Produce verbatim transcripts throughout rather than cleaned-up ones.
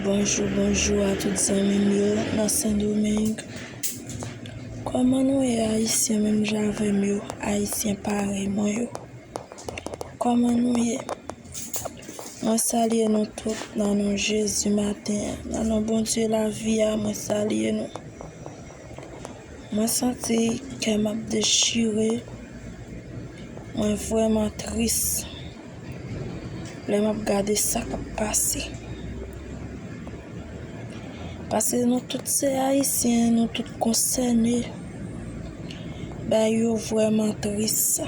Bonjou, bonjou a tout zanmi m yo nan Sendomeng. Kòman nou ye, Ayisyen menm jan avè m yo, Ayisyen parèy mwen yo? Kòman nou ye? Mwen salye nou tout nan non Jezi maten an. Nan non Bondye lavi a, mwen salye nou. Mwen santi kè m ap dechire. Mwen vrèman tris lè m ap gade sa k ap pase. Paske nou tout se Ayisyen, nou tout konsène. Bagay yo vrèman tris.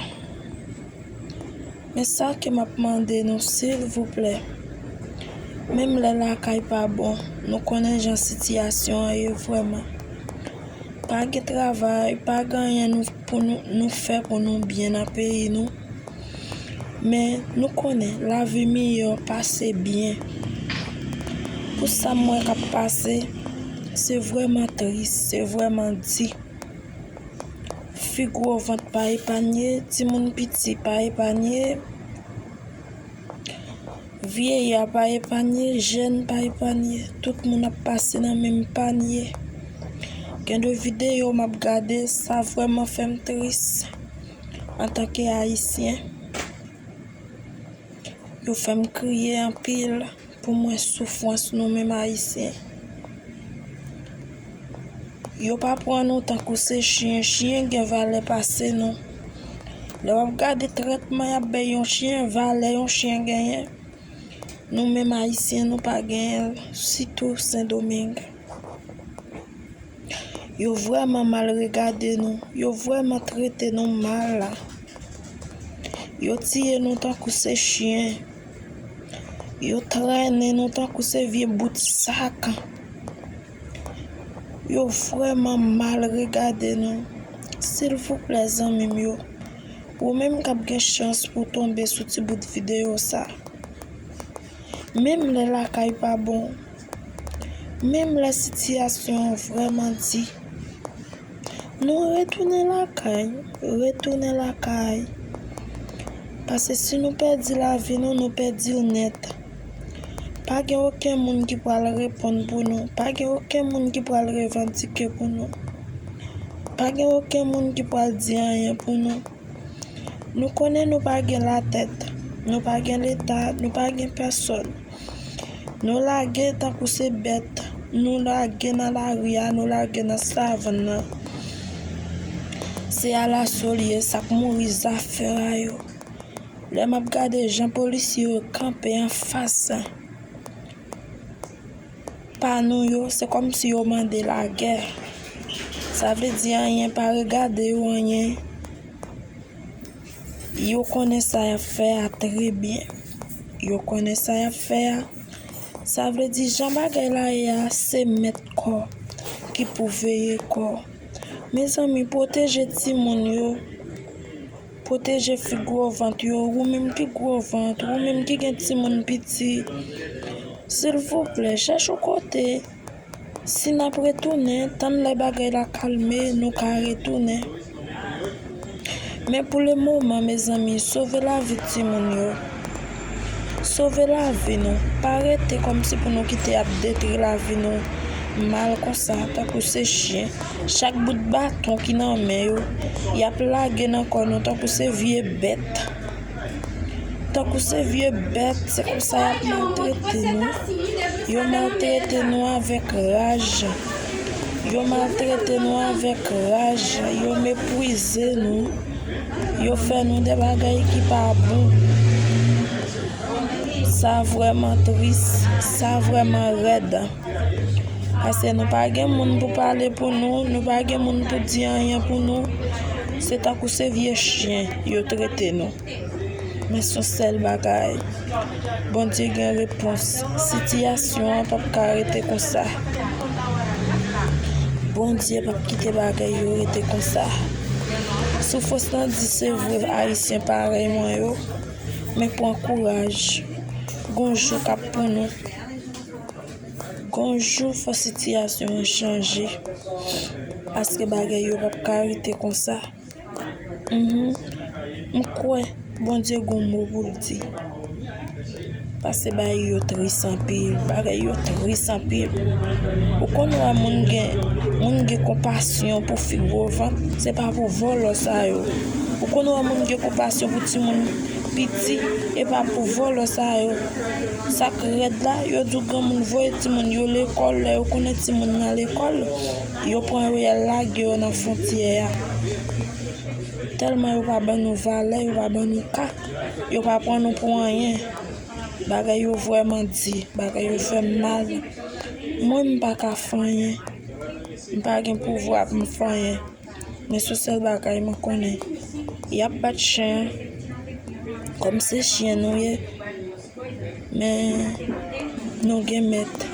Men sa ke m ap mande nou, silvouplè, menm lè lakay pa bon, nou konnen jan sitiyasyon an ye vrèman. Pa gen travay, pa gen anyen nou, pou nou, nou fè pou nou byen nan peyi nou. Men nou konnen lavi miyò pase byen. Pou sa m wè k ap pase, se vrèman tris, se vrèman di. Fi gwo vant pa epanye, timoun piti pa epanye, vyeya pa epanye, jèn pa epanye. Tout moun ap pase nan menm panye. Gen de videyo m ap gade, sa vrèman fè m tris antanke Ayisyen. Yo fè m kriye anpil pou m wè soufrans nou menm Ayisyen. Yo pa pran nou tankou se chen, chen gen valè pase nou. Lè w ap gade trètman y ap bay yon chen, valè yon chen genyen, nou menm Ayisyen nou pa genyen l, sitou Sendomeng. Yo vrèman mal regade nou. Yo vrèman trete nou mal. Yo tiye nou tankou se chen. Yo trennen nou tankou se vye bout sak. Yo vrèman mal regade nou. Silvouplè, zanmi m yo, ou menm k ap gen chans pou w tonbe sou ti bout videyo sa, menm lè lakay pa bon, menm lè sitiyasyon an vrèman di, nou retounen lakay, retounen lakay. Paske si nou pèdi lavi nou, nou pèdi l nèt. Pa gen okenn moun ki pral reponn pou nou. Pa gen okenn moun ki pral revandike pou nou. Pa gen okenn moun ki pral di anyen pou nou. Nou konnen nou pa gen latèt, nou pa gen Leta, nou pa gen pèsòn. Nou lage tankou se bèt, nou lage nan lari a, nou lage nan savann nan. Se alaso l ye, sa k mouri zafè a yo. Lè m ap gade jan polisye yo kanpe anfas pa nou yo, se kòmsi yo mande lagè. Sa vle di anyen pa regade yo, anyen. Yo konnen sa y ap fè a trè byen. Yo konnen sa y ap fè a. Sa vle di jan bagay la ye a, se mèt kò ki pou veye kò. Mezanmi, pwoteje timoun yo. Pwoteje fi gwo vant yo. Ou menm ki gwo vant, ou menm ki gen timoun piti, silvouplè, chèche yon kote. Si n ap retounen, tann lè bagay la kalme, nou ka retounen. Men pou le moman, mezanmi, sove lavi timoun yo. Sove lavi nou. Pa rete kòmsi pou nou kite y ap detwi lavi nou mal konsa, tankou se chen. Chak bout baton ki nan men yo, y ap lage nan kò nou tankou se vye bèt. Tankou se vye bèt, se konsa y ap maltrete nou. Yo maltrete nou avèk raj. Yo maltrete nou avèk raj. Yo meprize nou. Yo fè nou de bagay ki pa bon. Sa vrèman tris. Sa vrèman rèd. Paske nou pa gen moun pou pale pou nou, nou pa gen moun pou di anyen pou nou. Se tankou se vye chen yo trete nou. Men se yon sèl bagay. Bondye gen repons. Sitiyasyon an p ap ka rete konsa. Bondye p ap kite bagay yo rete konsa. Soufrans lan di se vre, Ayisyen parèy mwen yo. Men pran kouraj. Gon jou k ap pou nou. Gon jou fò sitiyasyon an chanje. Paske bagay yo p ap ka rete konsa. Mhm. M kwè Bondye gon mo pou l di. Pase bagay yo tris anpil, bagay yo tris anpil. Ou konn wè moun gen, moun gen konpasyon pou fi gwo vant, se pa pou vòlò sa yo. Ou konn wè moun gen konpasyon pou timoun piti, e pa pou vòlò sa yo. Sa k rèd la, yo di w granmoun voye timoun yo lekòl, lè yo konnen timoun nan lekòl, yo pran yo y al lage yo nan fwontyè a. Tèlman yo pa ban nou valè, yo pa ban nou ka, yo pa pran nou pou anyen. Bagay yo vrèman di, bagay yo fè m mal. Mwen, m pa ka fè anyen. M pa gen pouvwa pou m fè anyen. Men se sèl bagay mwen konnen. Y ap bat chen an. Kòm se chen nou ye. Men nou gen mèt.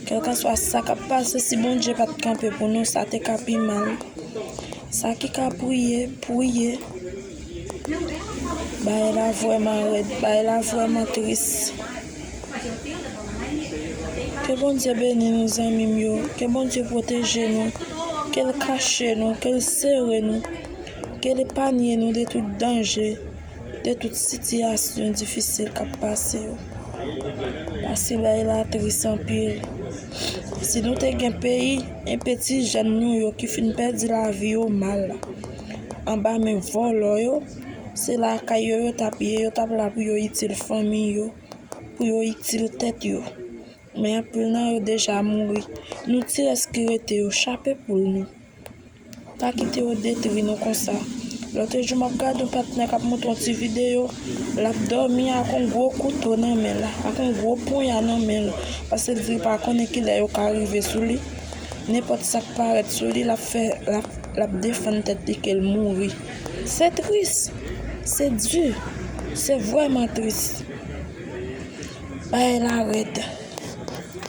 Kèlkanswa sa k ap pase, si Bondye pa t kanpe pou nou, sa te ka pi mal. Sa ki ka priye, priye. Bagay la vrèman rèd, bagay la vrèman tris. Ke Bondye beni nou, zanmi m yo. Ke Bondye pwoteje nou. Ke l kache nou, ke l sere nou. Ke l epanye nou de tout danje, de tout sitiyasyon difisil k ap pase yo. Pase bagay la tris anpil. Si nou te gen peyi, enpe ti jèn nou yo ki fin pèdi lavi yo mal anba men vòlò yo, se lakay yo yo t ap ye, yo t ap la pou yo itil fanmi yo, pou yo itil tèt yo. Men anpil nan yo deja mouri. Nou ti rès ki rete yo, chape poul nou. Pa kite yo detwi nou konsa. Lòt jou m ap gade yon patnè k ap montre yon ti videyo, l ap dòmi ak yon gwo kouto nan men l, ak yon gwo ponya nan men l, paske l di l pa konnen kilè yo ka rive sou li. Nenpòt sa k parèt sou li, l ap fè, l ap, l ap defann tèt li ke l mouri. Se tris, se di, se vrèman tris. Bagay la rèd.